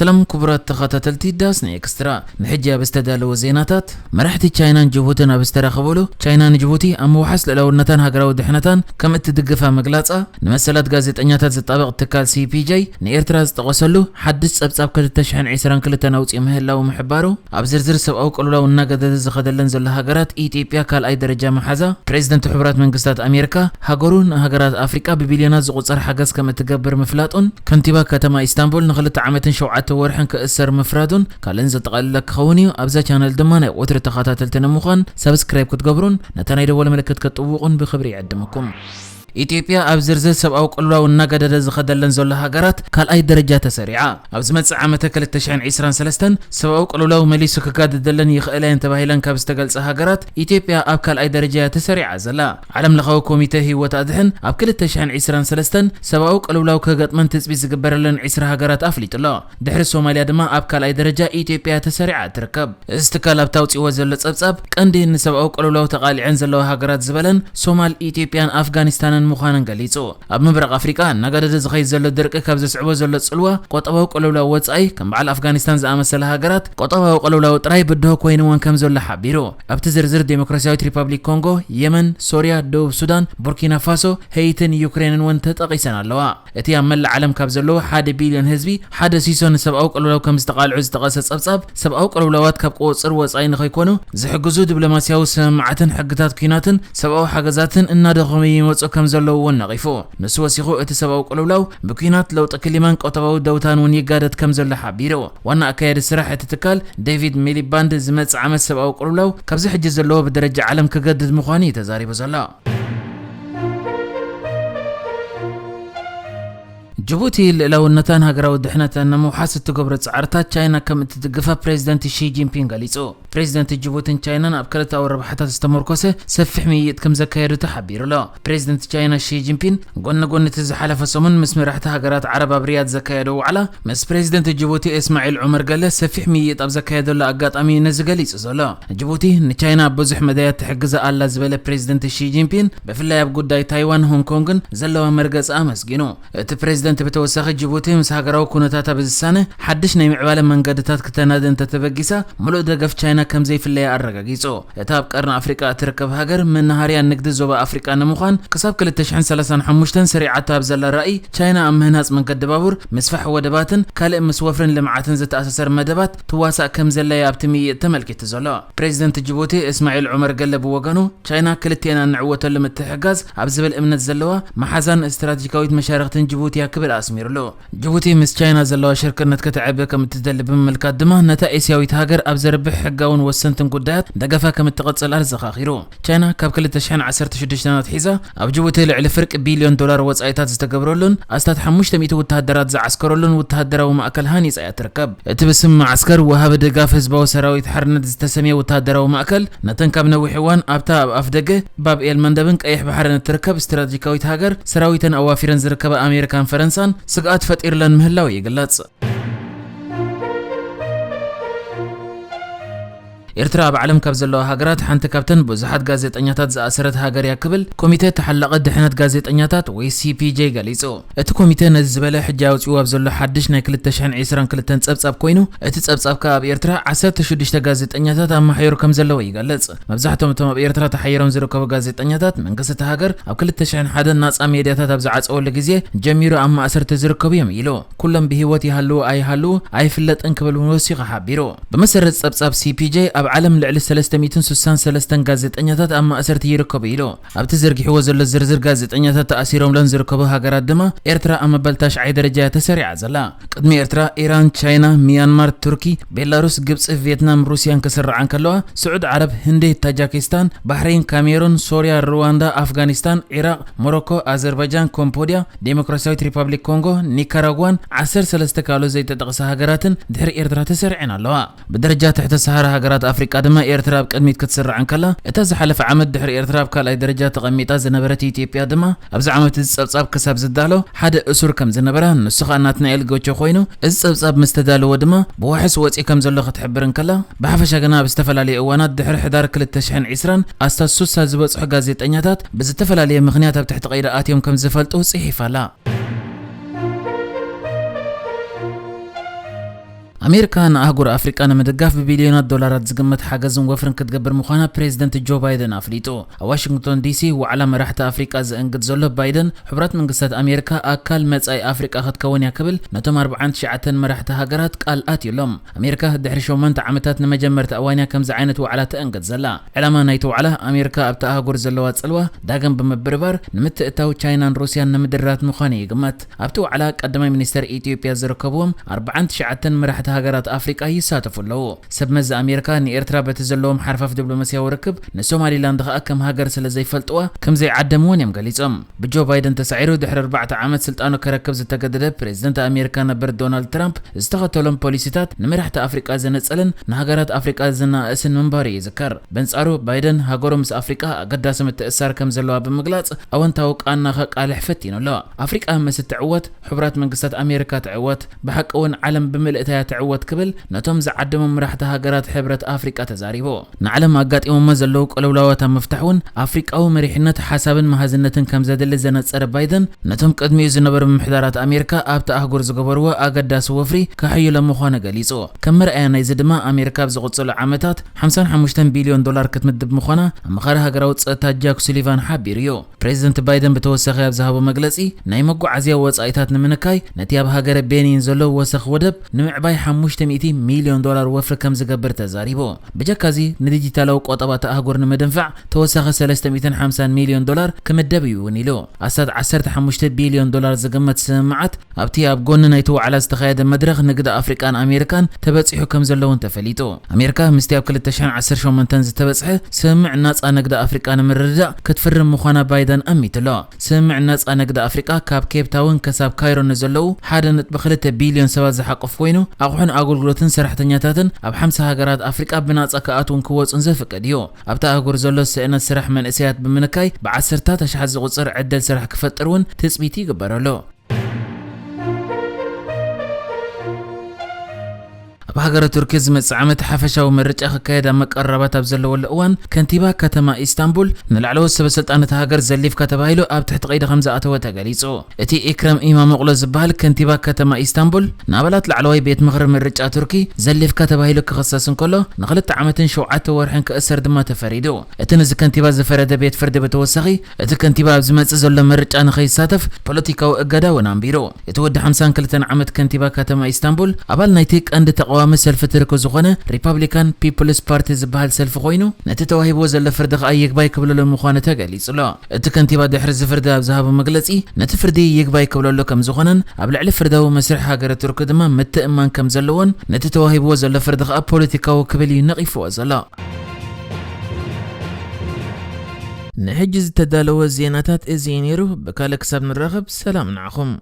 ሰላም ክቡራት ተኸታተልቲ ዳስና ኤክስትራ፣ ንሕጂ ኣብ ዝተዳለወ ዜናታት፣ መራሕቲ ቻይናን ጅቡትን ኣብ ዝተራኸበሉ፣ ቻይና ንጅቡቲ ኣብ ምውሓስ ልዕላውነታን ሃገራዊ ድሕነታን ከም እትድግፋ ምግላጻ፣ ንመሰላት ጋዜጠኛታት ዝጣበቕ ትካል ሲ ፒ ጄ ንኤርትራ ዝጠቐሰሉ ሓድሽ ጸብጻብ ክልተ ሽሕን ዕስራን ክልተን ኣውጺኡ ምህላው ምሕባሩ፣ ኣብ ዝርዝር ሰብኣዊ ቅልውላው እናገደደ ዝኸደለን ዘሎ ሃገራት ኢትዮጵያ ካልኣይ ደረጃ መሓዛ፣ ፕሬዚደንት ሕቡራት መንግስታት ኣሜሪካ ሃገሩ ንሃገራት ኣፍሪቃ ብቢልዮናት ዝቑጸር ሓገዝ ከም እትገብር ምፍላጡን፣ ከንቲባ ከተማ ኢስታንቡል ንኽልተ ዓመትን ሸውዓተ ወርሕን ክእሰር ምፍራዱን ካልእን ዘጠቓለለ ክኸውን እዩ። ኣብዛ ቻነል ድማ ናይ ቁጽሪ ተኸታተልቲ ንምዃን ሳብስክራይብ ክትገብሩን ነታ ናይ ደወል ምልክት ክትጥውቑን ብኽብሪ ይዕድመኩም። ኢትዮጵያ ኣብ ዝርዝር ሰብኣዊ ቅልውላው እናገደደ ዝኸደለን ዘሎ ሃገራት ካልኣይ ደረጃ ተሰሪዓ። ኣብ ዝመጽእ ዓመተ ክልተ ሽሕን ዕስራን ሰለስተን ሰብኣዊ ቅልውላው መሊሱ ክጋደደለን ይኽእል እየን ተባሂለን ካብ ዝተገልጸ ሃገራት ኢትዮጵያ ኣብ ካልኣይ ደረጃ እያ ተሰሪዓ ዘላ። ዓለም ለኻዊ ኮሚተ ህይወት ኣድሕን ኣብ ክልተ ሽሕን ዕስራን ሰለስተን ሰብኣዊ ቅልውላው ክገጥመን ትጽቢት ዝግበረለን ዕስራ ሃገራት ኣፍሊጡ ኣሎ። ድሕሪ ሶማልያ ድማ ኣብ ካልኣይ ደረጃ ኢትዮጵያ ተሰሪዓ ትርከብ። እዚ ትካል ኣብቲ ኣውጺእዎ ዘሎ ጸብጻብ፣ ቀንዲ ንሰብኣዊ ቅልውላው ተቓሊዐን ዘለዋ ሃገራት ዝበለን ሶማል፣ ኢትዮጵያን ኣፍጋኒስታንን ምዃነን ገሊጹ። ኣብ ምብራቕ ኣፍሪቃ እናገደደ ዝኸይድ ዘሎ ድርቂ ካብ ዘስዕቦ ዘሎ ጽልዋ፣ ቆጠባዊ ቅልውላው ወጻኢ፣ ከም በዓል ኣፍጋኒስታን ዝኣመሰላ ሃገራት ቆጠባዊ ቅልውላው ጥራይ ብድሆ ኮይንወን ከም ዘሎ ሓቢሩ። ኣብቲ ዝርዝር ዴሞክራሲያዊት ሪፓብሊክ ኮንጎ፣ የመን፣ ሶርያ፣ ደቡብ ሱዳን፣ ቡርኪና ፋሶ፣ ሄይትን ዩክሬንን እውን ተጠቒሰን ኣለዋ። እቲ ኣብ መላእ ዓለም ካብ ዘለዉ ሓደ ቢልዮን ህዝቢ ሓደ ሲሶ ንሰብኣዊ ቅልውላው ከም ዝተቓልዑ ዝጠቐሰ ጸብጻብ፣ ሰብኣዊ ቅልውላዋት ካብ ቁጽጽር ወጻኢ ንኸይኮኑ ዝሕግዙ ዲፕሎማስያዊ ስምምዓትን ሕግታት ኲናትን ሰብኣዊ ሓገዛትን እናደኸሙ ይመጹ ከም ዘለዉ እውን ነቒፉ። ንሱ ወሲኹ፣ እቲ ሰብኣዊ ቅልውላው ብኲናት፣ ለውጢ ክሊማን ቁጠባዊ ደውታን እውን ይጋደድ ከም ዘሎ ሓቢሩ። ዋና ኣካያዲ ስራሕ እቲ ትካል ዴቪድ ሚሊባንድ፣ ዝመጽእ ዓመት ሰብኣዊ ቅልውላው ካብዚ ሕጂ ዘለዎ ብደረጃ ዓለም ክገድድ ምዃኑ እዩ ተዛሪቡ ዘሎ። ጅቡቲ ልእላውነታን ሃገራዊ ድሕነታን ንምውሓስ እትገብሮ ጻዕርታት ቻይና ከም እትድግፋ ፕሬዚደንት ሺ ጂንፒንግ ገሊጹ። ፕሬዚደንት ጅቡቲን ቻይናን ኣብ ክልተኣዊ ረብሓታት ዝተመርኮሰ ሰፊሕ ምይይጥ ከም ዘካየዱ ተሓቢሩ ኣሎ። ፕሬዚደንት ቻይና ሺ ጂንፒንግ ጎኒ ጎኒ እቲ ዝሓለፈ ሰሙን ምስ መራሕቲ ሃገራት ዓረብ ኣብ ሪያድ ዘካየዶ ዋዕላ፣ ምስ ፕሬዚደንት ጅቡቲ እስማዒል ዑመር ገለ ሰፊሕ ምይይጥ ኣብ ዘካየደሉ ኣጋጣሚ እዩ ነዚ ገሊጹ ዘሎ። ጅቡቲ ንቻይና ኣብ ብዙሕ መዳያት ትሕግዛ ኣላ ዝበለ ፕሬዚደንት ሺ ጂንፒንግ፣ ብፍላይ ኣብ ጉዳይ ታይዋን ሆንግ ኮንግን ዘለዋ መርገጺ ኣመስጊኑ። እቲ ፕሬዚደንት ብተወሳኺ፣ ጅቡቲ ምስ ሃገራዊ ኩነታታ ብዝሳነ ሓድሽ ናይ ምዕባለ መንገድታት ክተናዲ እንተተበጊሳ፣ ምሉእ ደገፍ ቻይና ከም ዘይፍለያ ኣረጋጊጹ። እታ ኣብ ቀርኒ ኣፍሪቃ እትርከብ ሃገር፣ መናሃርያ ንግዲ ዞባ ኣፍሪቃ ንምዃን፣ ክሳብ ክልተ ሽሕን ሰላሳን ሓሙሽተን ሰሪዓታ ኣብ ዘላ ራእይ፣ ቻይና ኣብ ምህናጽ መንገዲ ባቡር፣ ምስፋሕ ወደባትን ካልእ ምስ ወፍርን ልምዓትን ዝተኣሳሰር መደባት ትዋሳእ ከም ዘላ እዩ ኣብቲ ምይይጥ ተመልኪቱ ዘሎ። ፕሬዚደንት ጅቡቲ እስማዒል ዑመር ገለ ብወገኑ፣ ቻይና ክልቴና እንዕወተሉ ምትሕግጋዝ ኣብ ዝብል እምነት ዘለዋ መሓዛን ስትራቴጂካዊት መሻርኽትን ጅቡቲ እያ ክብል ኣስሚሩሉ። ጅቡቲ ምስ ቻይና ዘለዋ ሽርክነት ከተዕቢ ከም እትደሊ ብምምልካት ድማ፣ ነታ ኤስያዊት ሃገር ኣብ ዘርብሕ ሕጋውን ወሰንትን ጉዳያት ደገፋ ከም እትቕጽል ኣዘኻኺሩ። ቻይና ካብ ክልተ ሽሕን ዓሰርተ ሽዱሽተን ኣትሒዛ ኣብ ጅቡቲ ልዕሊ ፍርቂ ቢልዮን ዶላር ወጻኢታት ዝተገብረሉን ኣስታት ሓሙሽተ ሚእቲ ወተሃደራት ዝዓስከረሉን ወተሃደራዊ ማእከል ሃኒጻ እያ ትርከብ። እቲ ብስም መዓስከር ወሃቢ ድጋፍ ህዝባዊ ሰራዊት ሓርነት ዝተሰምየ ወተሃደራዊ ማእከል፣ ነተን ካብ ነዊሕ እዋን ኣብታ ኣብ ኣፍደገ ባብ ኤል መንደብን ቀይሕ ባሕርን እትርከብ ስትራቴጂካዊት ሃገር ሰራዊተን ኣዋፊረን ዝርከባ ኣሜሪካን ፈረንሳን ስግኣት ፈጢርለን ምህላው ይግለጽ። ኤርትራ ኣብ ዓለም ካብ ዘለዋ ሃገራት ሓንቲ ካብተን ብዙሓት ጋዜጠኛታት ዝኣሰረት ሃገር እያ ክብል ኮሚተ ተሓላቒ ድሕነት ጋዜጠኛታት ወይ ሲ ፒ ጄ ገሊጹ። እቲ ኮሚተ ነዚ ዝበለ ሕጂ ኣውጺኡ ኣብ ዘሎ ሓድሽ ናይ ክልተ ሽሕን ዕስራን ክልተን ጸብጻብ ኮይኑ፣ እቲ ጸብጻብ ከኣ ኣብ ኤርትራ ዓሰርተ ሽዱሽተ ጋዜጠኛታት ኣማሕዮር ከም ዘለዎ ይገልጽ። መብዛሕትኦም እቶም ኣብ ኤርትራ ተሓይሮም ዝርከቡ ጋዜጠኛታት፣ መንግስቲ እታ ሃገር ኣብ ክልተ ሽሕን ሓደን ናጻ ሜድያታት ኣብ ዝዓጸወሉ ግዜ ጀሚሩ ኣብ ማእሰርቲ ዝርከቡ እዮም ኢሉ። ኩሎም ብህይወት ይሃልዉ ኣይሃልዉ ኣይፍለጥን ክብል እውን ወሲኹ ሓቢሩ። ብመሰረት ጸብጻብ ሲ ፒ ጄ፣ ኣብ ዓለም ልዕሊ ሰለስተ ሚእትን ስሳን ሰለስተን ጋዜጠኛታት ኣብ ማእሰርቲ ይርከቡ ኢሉ። ኣብቲ ዘርጊሕዎ ዘሎ ዝርዝር፣ ጋዜጠኛታት ተኣሲሮምለን ዝርከቡ ሃገራት ድማ፣ ኤርትራ ኣብ መበል ታሽዓይ ደረጃ እያ ተሰሪዓ ዘላ። ቅድሚ ኤርትራ፣ ኢራን፣ ቻይና፣ ሚያንማር፣ ቱርኪ፣ ቤላሩስ፣ ግብጺ፣ ቪየትናም፣ ሩስያን ክስርዓ እንከለዋ፣ ስዑድ ዓረብ፣ ህንዲ፣ ታጃኪስታን፣ ባሕሬን፣ ካሜሩን፣ ሶርያ፣ ሩዋንዳ፣ ኣፍጋኒስታን፣ ዒራቕ፣ ሞሮኮ፣ ኣዘርባይጃን፣ ኮምቦድያ፣ ዴሞክራሲያዊት ሪፓብሊክ ኮንጎ፣ ኒካራጓን ዓሰርተ ሰለስተ ካልኦት ዘይተጠቕሳ ሃገራትን ድሕሪ ኤርትራ ተሰሪዐን ኣለዋ። ብደረጃ ትሕተ ሰሃራ ሃገራት ኣፍሪቃ ድማ ኤርትራ ኣብ ቅድሚት ክትስራዕ እንከላ፣ እታ ዝሓለፈ ዓመት ድሕሪ ኤርትራ ኣብ ካልኣይ ደረጃ ተቐሚጣ ዝነበረት ኢትዮጵያ ድማ፣ ኣብዚ ዓመት እዚ ጸብጻብ ክሳብ ዝዳሎ ሓደ እሱር ከም ዝነበራ፣ ንሱ ኸኣ ናትናኤል ጎቾ ኮይኑ፣ እዚ ጸብጻብ ምስ ተዳለወ ድማ ብዋሕስ ወጺኡ ከም ዘሎ ክትሕብር እንከላ፣ ብሓፈሻ ግና ኣብ ዝተፈላለዩ እዋናት ድሕሪ ሕዳር ክልተ ሽሕን ዕስራን ኣስታት ሱሳ ዝበጽሑ ጋዜጠኛታት ብዝተፈላለየ ምኽንያት ኣብ ትሕቲ ቀይዲ ኣትዮም ከም ዝፈልጡ ጽሒፋ ኣላ። ኣሜሪካ ንኣህጉር ኣፍሪቃ ንምድጋፍ ብቢልዮናት ዶላራት ዝግመት ሓገዝን ወፍርን ክትገብር ምዃና ፕሬዚደንት ጆ ባይደን ኣፍሊጡ። ኣብ ዋሽንግቶን ዲሲ ዋዕላ መራሕቲ ኣፍሪቃ ዘእንግድ ዘሎ ባይደን፣ ሕቡራት መንግስታት ኣሜሪካ ኣካል መጻኢ ኣፍሪቃ ክትከውን እያ ክብል ነቶም ኣርብዓን ትሽዓተን መራሕቲ ሃገራት ቃል ኣትዩሎም። ኣሜሪካ ድሕሪ ሸሞንተ ዓመታት ንመጀመርታ እዋን እያ ከምዚ ዓይነት ዋዕላ ተእንግድ ዘላ። ዕላማ ናይቲ ዋዕላ ኣሜሪካ ኣብቲ ኣህጉር ዘለዋ ጽልዋ ዳግም ብምብርባር ንምትእታው ቻይናን ሩስያን ንምድራት ምዃኑ ይግመት። ኣብቲ ዋዕላ ቀዳማይ ሚኒስተር ኢትዮጵያ ዝርከብዎም ኣርብዓን ትሽዓተን መራሕቲ ሃገራት ኣፍሪቃ ይሳተፉ ኣለዉ። ሰብ መዚ ኣሜሪካ ንኤርትራ በቲ ዘለዎም ሓርፋፍ ዲፕሎማስያዊ ርክብ፣ ንሶማሊላንድ ከኣ ከም ሃገር ስለ ዘይፈልጥዋ ከም ዘይዓደምዎን እዮም ገሊጾም። ብጆ ባይደን ተሳዒሩ ድሕሪ ኣርባዕተ ዓመት ስልጣኑ ከረክብ ዝተገደደ ፕሬዚደንት ኣሜሪካ ነበር ዶናልድ ትራምፕ ዝተኸተሎም ፖሊሲታት ንመራሕቲ ኣፍሪቃ ዘነጸለን ንሃገራት ኣፍሪቃ ዘናእስን ምንባሩ ይዝከር። በንጻሩ ባይደን ሃገሩ ምስ ኣፍሪቃ ኣገዳሲ ምትእስሳር ከም ዘለዋ ብምግላጽ ኣወንታዊ ቃና ከቃልሕ ፈቲኑ ኣሎ። ኣፍሪቃ ምስ እትዕወት ሕቡራት መንግስታት ኣሜሪካ ትዕወት፣ ብሓቂ እውን ዓለም ብምልእታ እያ ትዕወት ክብል ነቶም ዝዓደሞም መራሕቲ ሃገራት ሕብረት ኣፍሪቃ ተዛሪቡ። ንዓለም ኣጋጢሞሞ ዘለዉ ቅልውላዋት ኣብ ምፍታሕ እውን ኣፍሪቃዊ መሪሕነት ሓሳብን መሃዝነትን ከም ዘድሊ ዘነጸረ ባይደን፣ ነቶም ቅድሚኡ ዝነበሩ ምምሕዳራት ኣሜሪካ ኣብቲ ኣህጉር ዝገበርዎ ኣገዳሲ ወፍሪ ከሐይሎ ምዃኑ ገሊጹ። ከም መርኣያ ናይዚ ድማ ኣሜሪካ ኣብ ዝቕጽሉ ዓመታት ሓምሳን ሓሙሽተን ቢልዮን ዶላር ክትምድብ ምዃና ኣማኻሪ ሃገራዊ ጸጥታ ጃክ ሱሊቫን ሓቢሩ እዩ። ፕሬዚደንት ባይደን ብተወሳኺ ኣብ ዝሃቦ መግለጺ፣ ናይ መጓዓዝያ ወጻኢታት ንምንካይ ነቲ ኣብ ሃገረ ቤኒን ዘሎ ወሰኽ ወደብ ንምዕባይ ሓሙሽተ ሚእቲ ሚልዮን ዶላር ወፍሪ ከም ዝገብር ተዛሪቡ። ብጀካዚ ንዲጂታላዊ ቆጠባ እታ ኣህጉር ንምድንፋዕ ተወሳኺ ሰለስተ ሚእትን ሓምሳን ሚልዮን ዶላር ክምደብ እዩ እውን ኢሉ። ኣስታት ዓሰርተ ሓሙሽተ ቢልዮን ዶላር ዝግመት ስምምዓት ኣብቲ ኣብ ጎኒ ናይቲ ዋዕላ ዝተኻየደ መድረኽ ንግዲ ኣፍሪቃን ኣሜሪካን ተበጺሑ ከም ዘሎ እውን ተፈሊጡ። ኣሜሪካ ምስቲ ኣብ ክልተ ሽሕን ዓሰርተ ሸሞንተን ዝተበጽሐ ስምምዕ ናጻ ንግዲ ኣፍሪቃ ንምርድዳእ ክትፍርም ምዃና ባይደን ኣሚቱ ኣሎ። ስምምዕ ናጻ ንግዲ ኣፍሪቃ ካብ ኬፕ ታውን ክሳብ ካይሮ ንዘለዉ ሓደ ነጥቢ ክልተ ቢልዮን ሰባት ዝሓቁፍ ኮይኑ፣ ኣቑሑን ኣገልግሎትን ሰራሕተኛታትን ኣብ ሓምሳ ሃገራት ኣፍሪቃ ብናጻ ክኣትዉን ክወጹን ዘፍቅድ እዩ። ኣብታ ኣህጉር ዘሎ ስእነት ስራሕ መንእሰያት ብምንካይ ብዓሰርታት ኣሽሓት ዝቑጸር ዕድል ስራሕ ክፈጥር እውን ትጽቢት ይግበረሉ። ኣብ ሃገረ ቱርኪ ዝመጽእ ዓመት ሓፈሻዊ ምርጫ ክካየድ ኣብ መቀረባት ኣብ ዘለወሉ እዋን፣ ከንቲባ ከተማ ኢስታንቡል ንላዕለዎት ሰበ ስልጣን እታ ሃገር ዘሊፍካ ተባሂሉ ኣብ ትሕቲ ቀይዲ ከም ዝኣተወ ተገሊጹ። እቲ ኢክረም ኢማሞቅሎ ዝበሃል ከንቲባ ከተማ ኢስታንቡል ንኣባላት ላዕለዋይ ቤት ምኽሪ ምርጫ ቱርኪ ዘሊፍካ ተባሂሉ ክኽሰስ እንከሎ፣ ንኽልተ ዓመትን ሸውዓተ ወርሕን ክእሰር ድማ ተፈሪዱ። እቲ ነዚ ከንቲባ ዝፈረደ ቤት ፍርዲ ብተወሳኺ፣ እቲ ከንቲባ ኣብ ዝመጽእ ዘሎ ምርጫ ንኸይሳተፍ ፖለቲካዊ እገዳ እውን ኣንቢሩ። እቲ ወዲ ሓምሳን ክልተን ዓመት ከንቲባ ከተማ ኢስታንቡል፣ ኣባል ናይቲ ቀንዲ ተቓዋሚ ሰልፊ ቱርኪ ዝኾነ ሪፓብሊካን ፒፕልስ ፓርቲ ዝበሃል ሰልፊ ኮይኑ፣ ነቲ ተዋሂብዎ ዘሎ ፍርዲ ከኣ ይግባይ ክብለሉ ምዃኑ ተገሊጹ ኣሎ። እቲ ከንቲባ ድሕሪ እዚ ፍርዲ ኣብ ዝሃቦ መግለጺ፣ ነቲ ፍርዲ ይግባይ ክብለሉ ከም ዝኾነን ኣብ ልዕሊ ፍርዳዊ መስርሕ ሃገረ ቱርኪ ድማ ምትእምማን ከም ዘለዎን፣ ነቲ ተዋሂብዎ ዘሎ ፍርዲ ከኣ ፖለቲካዊ ክብል እዩ ነቒፍዎ ዘሎ። ንሕጂ ዝተዳለወ ዜናታት እዚ እዩ ነይሩ። ብካልእ ክሳብ ንራኸብ፣ ሰላም ንዓኹም።